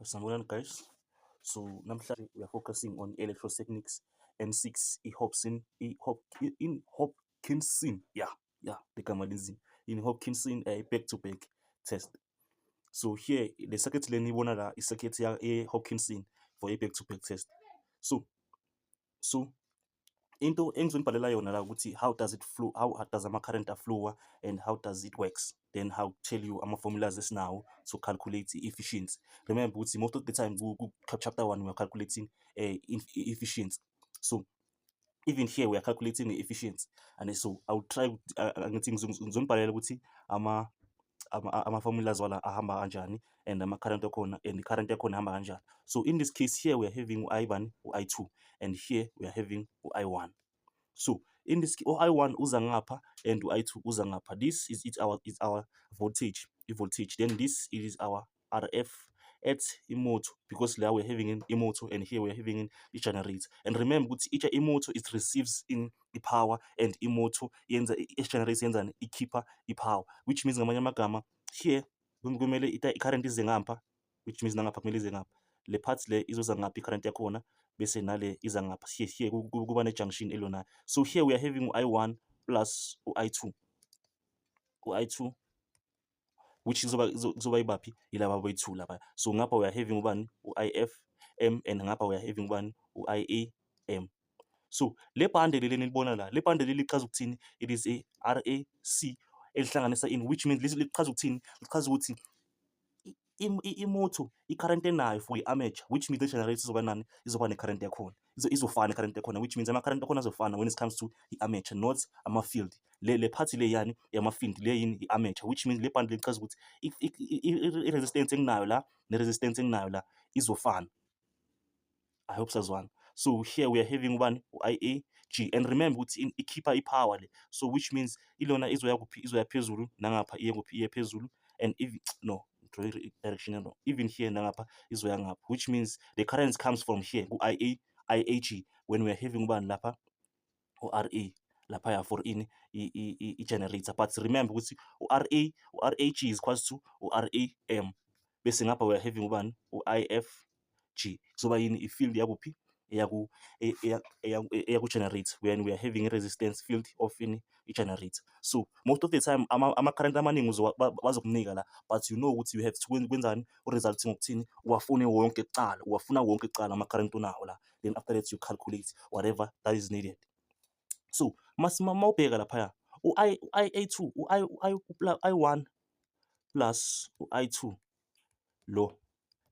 Sanibonani guys. So namhlanje we are focusing on electrotechnics N6 i-Hobson in Hopkinson. Yeah, ligama linzima. In Hopkinson a back to back test. So here the circuit le niyibona la, i-circuit ya e-Hopkinson for a back to back test. So into engizonibhalela yona la ukuthi how does it flow, how does ama-current flow and how does it works, then how tell you ama-formulas esinawo to calculate i-efficiency. Remember ukuthi most of the time ku-chapter 1 we are calculating efficiency. So even here we are calculating the efficiency, and so I will try, angithi ngizonibhalela ukuthi ama-formulas wala ahamba kanjani and ama-current akhona and i-current yakhona ihamba kanjani. So in this case here we are having u-I bani, u-I2, and here we are having u-I1. So in this, u-I1 uza ngapha and u-I2 uza ngapha. This is it our is our voltage, i-voltage. Then this is our RF at imoto, because la we're having in imoto and here we're having in i-generator. And remember ukuthi each imoto, it receives in i-power, and imoto yenza, i-generator yenzani? Ikhipha i-power, which means ngamanye amagama here kumele i-current ize ngapha, which means nangapha kumele ize ngapha. Le part le izoza ngapha, i-current yakhona, bese nale iza ngapha. Here kuba ne-junction elona. So here we are having u-I1 plus u-I2, u-I2, which izoba ibaphi? Yilaba boyi-2 lapha. So ngapha we are having ubani? U-IF M, and ngapha we are having ubani? U-IA M. So le bhande leli nilibona la, le bhande leli lichaza ukuthini? It is a RAC elihlanganisa in, which means lesi lichaza ukuthini? Lichaza ukuthi imoto i-current enayo for i-armature, which means the generator izoba nani? Izoba ne-current yakhona, izofana i-current yakhona, which means ama-current akhona azofana when it comes to i-armature, not ama-field. Le part le yani yama-field, le yini? I-armature, which means le bhande lichaza ukuthi i-resistance enginayo la ne-resistance enginayo la izofana. I hope sazwana. So here we are having ubani? U-IAG. And remember ukuthi ikhipha i-power le, so which means ilona izoya kuphi? Izoya phezulu. Nangapha iye kuphi? Iye phezulu. And if no draw direction, no, even here nangapha izoya ngapha, which means the current comes from here ku-IA IAG when we are having ubani lapha? U-RA laphaya for ini? I-generator. But remember ukuthi u-RA, u-RAG is equals to u-RAM. Bese ngapha we are having ubani? U-IFG. Kuzoba yini? I-field yakuphi? Eyaku-generator, when we are having a resistance field of ini? I-generator. So most of the time ama-current amaningi bazokunika la, but you know ukuthi you have to kwenzani? U-result ngokuthini? Uwafune wonke kuqala, uwafuna wonke kuqala ama-current onawo la, then after that you calculate whatever that is needed. So mawubheka laphaya u-I u-IA2, u-I u-I u-I1 plus u-I2 lo,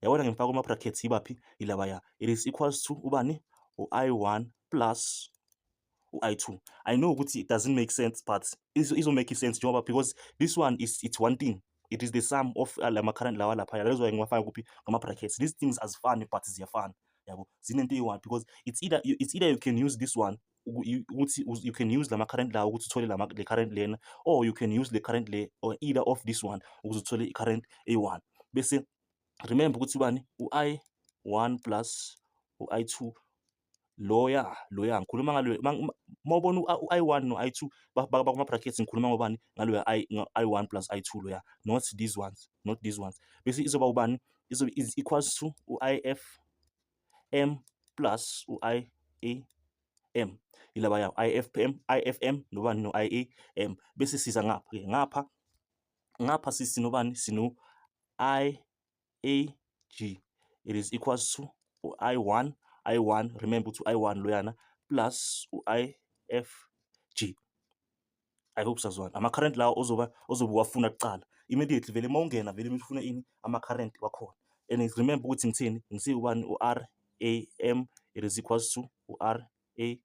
yabona, ngimfaka kuma-brackets, yibaphi? Yilabaya. It is equals to ubani? U-I1 plus u-I2. I know ukuthi it doesn't make sense, but izo make sense njengoba, because this one is, it's one thing, it is the sum of lama current lawa laphaya. That's why ngiwafaka kuphi? Ngama-brackets. These things azifani but ziyafana, yabo, zinento eyi-one, because it's either you can use this one ukuthi you can use lama current lawa ukuthi uthole lama le current lena, or you can use le current le, or either of this one ukuze uthole i-current eyi-one. Bese remember ukuthi ubani? U-I1 plus u-I2 loya, loya ngikhuluma ngalo. Mawubona u-I1 no-I2 bakuma-brackets, ngikhuluma ngobani? Ngaloya I1 plus I2 loya, not these ones, not these ones. Bese izoba ubani? Izobe is equals to u-IF M plus u-IA M. Yilaba ya IFM, IFM nobani? No-IAM. Bese siza ngapha ke, ngapha, ngapha sinobani? Sino IAG. It is equals to u-I1, I1, remember ukuthi u-I1 loyana plus u-IFG. I hope sazwana. Ama-current lawa ozobe uwafuna kuqala immediately vele uma ungena, vele ufuna ini? Ama-current wakhona. And remember ukuthi ngithini? Ngithe ubani? U-RAM, it is equals to u-RAG,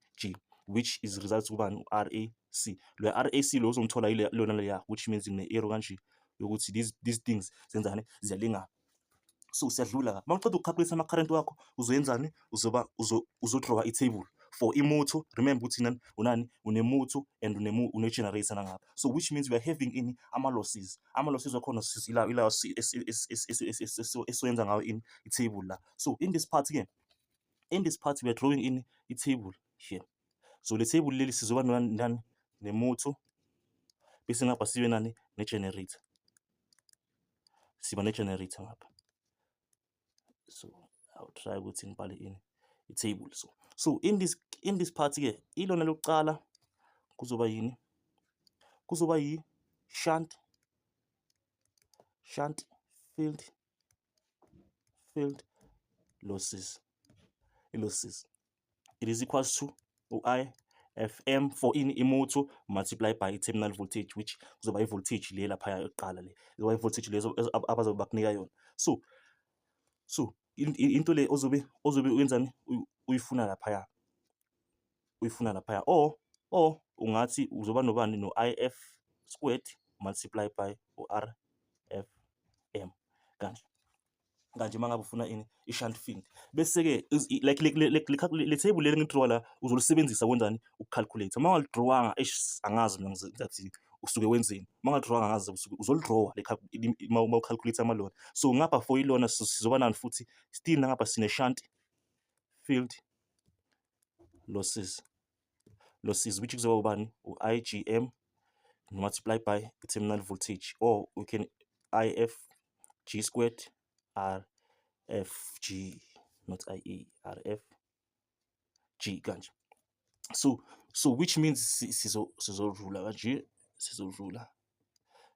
which is results kubani? U-RAC. Lo RAC lo uzomthola yile lona leya, which means ngine-arrow kanje yokuthi these things zenzani? Ziyalingana. So siyadlula. Uma uqeda uku-calculate ama-current wakho, uzoyenzani? Uzoba uzodrawa i-table for imoto. Remember ukuthi nani unani? Unemoto and une-generator nangapha. So which means we are having ini? Ama-losses. Ama-losses wakhona ila esiwenza ngawo ini? I-table la. So in this part ke, in this part we are drawing in i-table here. So le table leli sizoba nani? Nemoto. Bese ngapha sibe nani? Ne-generator. Siba ne-generator ngapha. So I'll try ukuthi ngibhale ini, i-table. So in this part ke, ilona lokuqala kuzoba yini? Kuzoba yi-shunt field losses. It is equals to u-I FM for ini? Imoto, multiply by i-terminal voltage, which kuzoba i-voltage le laphaya yokuqala, le kuzoba i-voltage le abazobe bakunika yona. So into le ozobe wenzani, uyifuna laphaya, uyifuna laphaya, or ungathi uzoba nobani? No-IF squared multiply by u-R F M, kanje kanje, uma ngabe ufuna ini? I-shunt field. Bese-ke like le table leli ngi-draw la, uzolisebenzisa kwenzani? Uku-calculate. Uma ungali-drawanga, eish, angazi mina ngizathi usuke wenzeni. Uma ungali-drawanga, angazi usuke uzoli-drawa le uma u-calculate amalona. So ngapha for ilona sizoba nani futhi? Still nangapha sine-shunt field losses, which kuzoba ubani? U-IGM multiply by terminal voltage, or we can IF G squared R F G, not IE, R F G, kanje. So which means sizodlula kanje, sizodlula,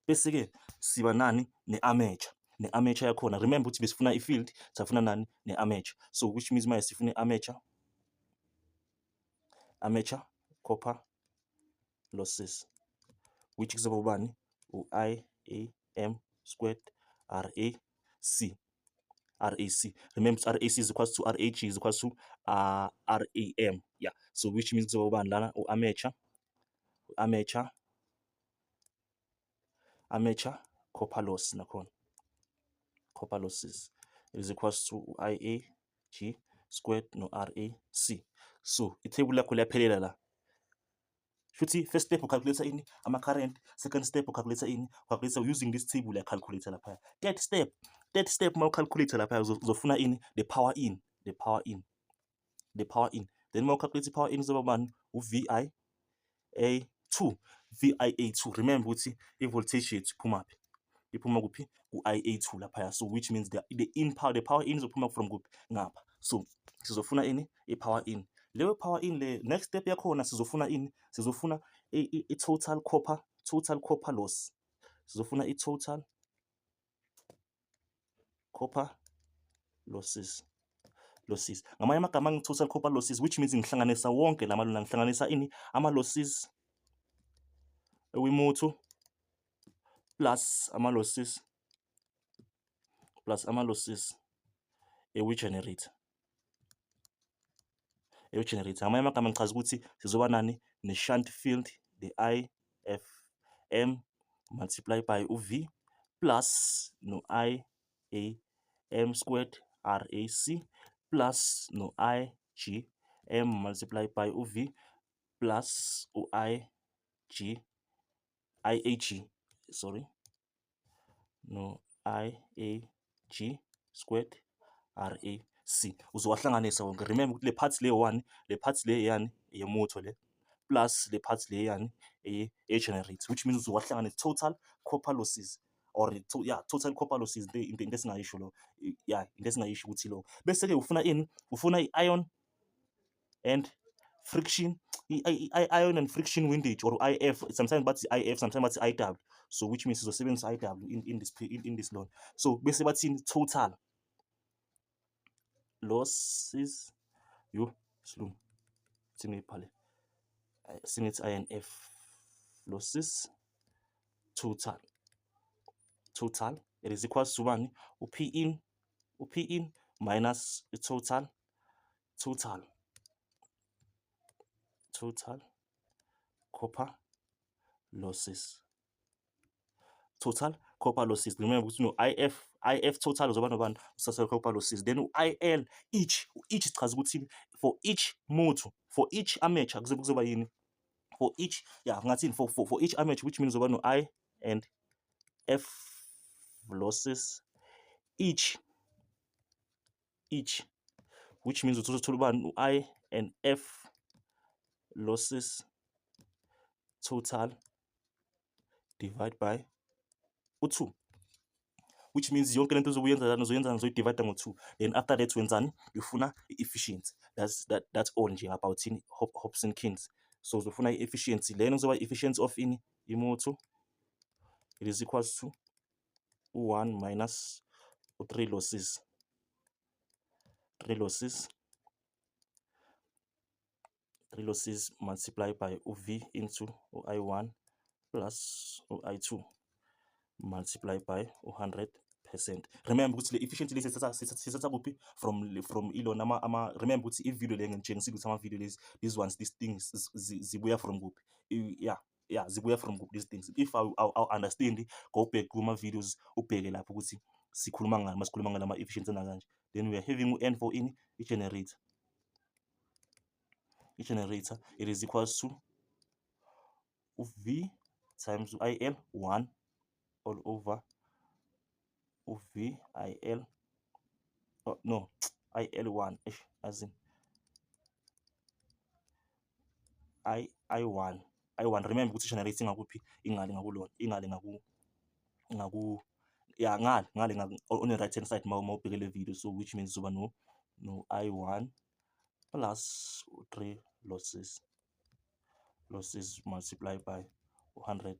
bese-ke siba nani? Ne-armature, ne-armature yakhona. Remember ukuthi besifuna i-field, safuna nani? Ne-armature. So which means manje sifuna i-armature, armature copper losses, which kuzoba ubani? U-I A M squared R A C, RAC. Remember, RAC is equals to RAG is equals to RAM. Yeah. So which means kuzoba ubani lana? U-armature, armature copper loss nakhona. Copper losses is equals to IA G squared no RAC. So i-table lakho liyaphelela la. Futhi first step u-calculate ini? Ama-current. Second step u-calculate ini? U-calculate using this table ya calculate lapha. Third step, uma u-calculate lapha, uzofuna ini? The power in, the power in, the power in. Then uma u-calculate power in, kuzoba bani? U-VI A2, VIA2. Remember ukuthi i-voltage yethu iphuma phi? Iphuma kuphi? Ku-IA2 laphaya. So which means the in power, the power in izophuma from kuphi? Ngapha. So sizofuna ini? I-power in. Leyo power in le, next step yakhona sizofuna ini? Sizofuna i-total copper, total copper loss. Sizofuna i-total copper losses. Ngamanye amagama, ngi-total copper losses, which means ngihlanganisa wonke la malunga, ngihlanganisa ini? Ama-losses ewimoto plus ama-losses, plus ama-losses ewi-generator, ewi-generator. Ngamanye amagama ngichaza ukuthi sizoba nani? Ne-shunt field, the I F M multiply by u-V plus no-I A M squared R A C plus no-I G M multiply by u-V plus u-I G I A G, sorry, no I A G squared R A C. Uzowahlanganisa wonke. Remember ukuthi le part le 1, le part le yani? Yemoto le, plus le part le yani? E-generator, which means uzowahlanganisa total copper losses or to, yeah, total copper losses, into esingayisho lo, yeah, into esingayisho ukuthi lo. Bese ke ufuna ini? Ufuna i-iron and friction, i-iron and friction windage, or IF. Sometimes bathi IF, sometimes bathi IW. So which means sizosebenzisa IW in this loan. So bese bathini? Total losses, yo silungu singiyibhale, singithi INF losses total, it is equals to bani? U-P in, u-P in minus i-total total copper losses, total copper losses. Remember ukuthi no IF, IF total uzoba nobani? Total copper losses. Then u-IL each, each sichaza ukuthi for each motor, for each armature, kuzoba yini? For each, yeah, ngathini? For each armature, which means uzoba no I and F losses each, which means uzothola ubani? U-I and F losses total divide by u-2, Which means yonke lento ozobuyenza lana uzoyenza, uzoyi-divide ngo-2. Then after that wenzani? Ufuna i-efficiency. That's all nje about ini Hopson Kins. So uzofuna i-efficiency lena, kuzoba i-efficiency of ini imoto. It is equals to u-1 minus u-3 losses, 3 losses, 3 losses multiply by u-V into u-I1 plus u-I2 multiply by u-100%. Remember ukuthi le efficiency le sithatha kuphi? From ilona ama remember ukuthi i-video le ngitshengisile ukuthi ama-video lezi, these ones, these things zibuya from kuphi? Yeah, zibuya from kuphi these things? If I understand, go back kuma-videos, ubheke lapho ukuthi sikhuluma ngani masikhuluma ngalama efficiency nakanje. Then we are having u-N for ini i-generator. I-generator, it is equals to u-V times u-IL 1 all over u-V IL, oh, no, IL1, as in I I1 I1. Remember ukuthi generator ingakuphi? Ingale ngakulona, ingale ngaku ya ngale on the right hand side ma ubheke le video. So which means uzoba no I1 plus 3 losses multiply by 100%.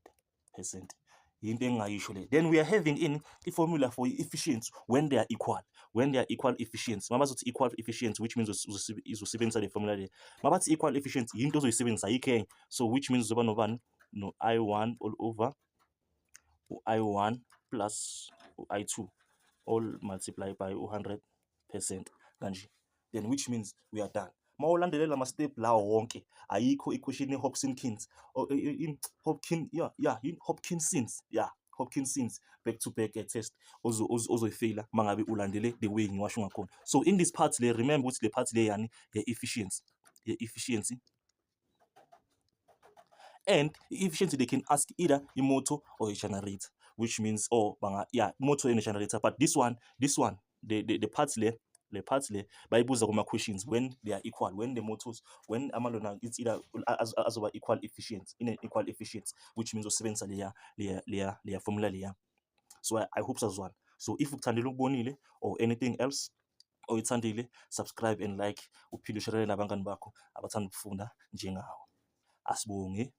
Yinto engingayisho le. Then we are having in i-formula for efficiency when they are equal, when they are equal efficiency. Mabazothi equal efficiency, which means uzosebenzisa le formula le. Mabathi equal efficiency, yinto ozoyisebenzisa, ayikho enye. So which means uzoba nobani? No I1 all over u-I1 plus u-I2 all multiply by u-100% kanje. Then which means we are done. Ma ulandelela ama-step lawo wonke, ayikho i-question ye-Hopkinsons or in Hopkin, yeah, in Hopkinsons, yeah, Hopkinsons back to back test ozoyifeyila mangabe ulandele the way ngiwasho ngakhona. So in this part le, remember ukuthi le part le yani ye-efficiency, ye-efficiency, and i-efficiency they can ask either imoto or a generator, which means or banga, yeah, motor and a generator. But this one, the parts le parts le bayibuza kuma questions when they are equal, when the motors, when amalona, it's either azoba equal efficiency, in an equal efficiency, which means usebenzisa leya formula leya. So I hope sazwana. So if ukuthandile ukubonile or anything else oyithandile, subscribe and like, uphinde usharele nabangani bakho abathanda ukufunda njengawe. Asibonge.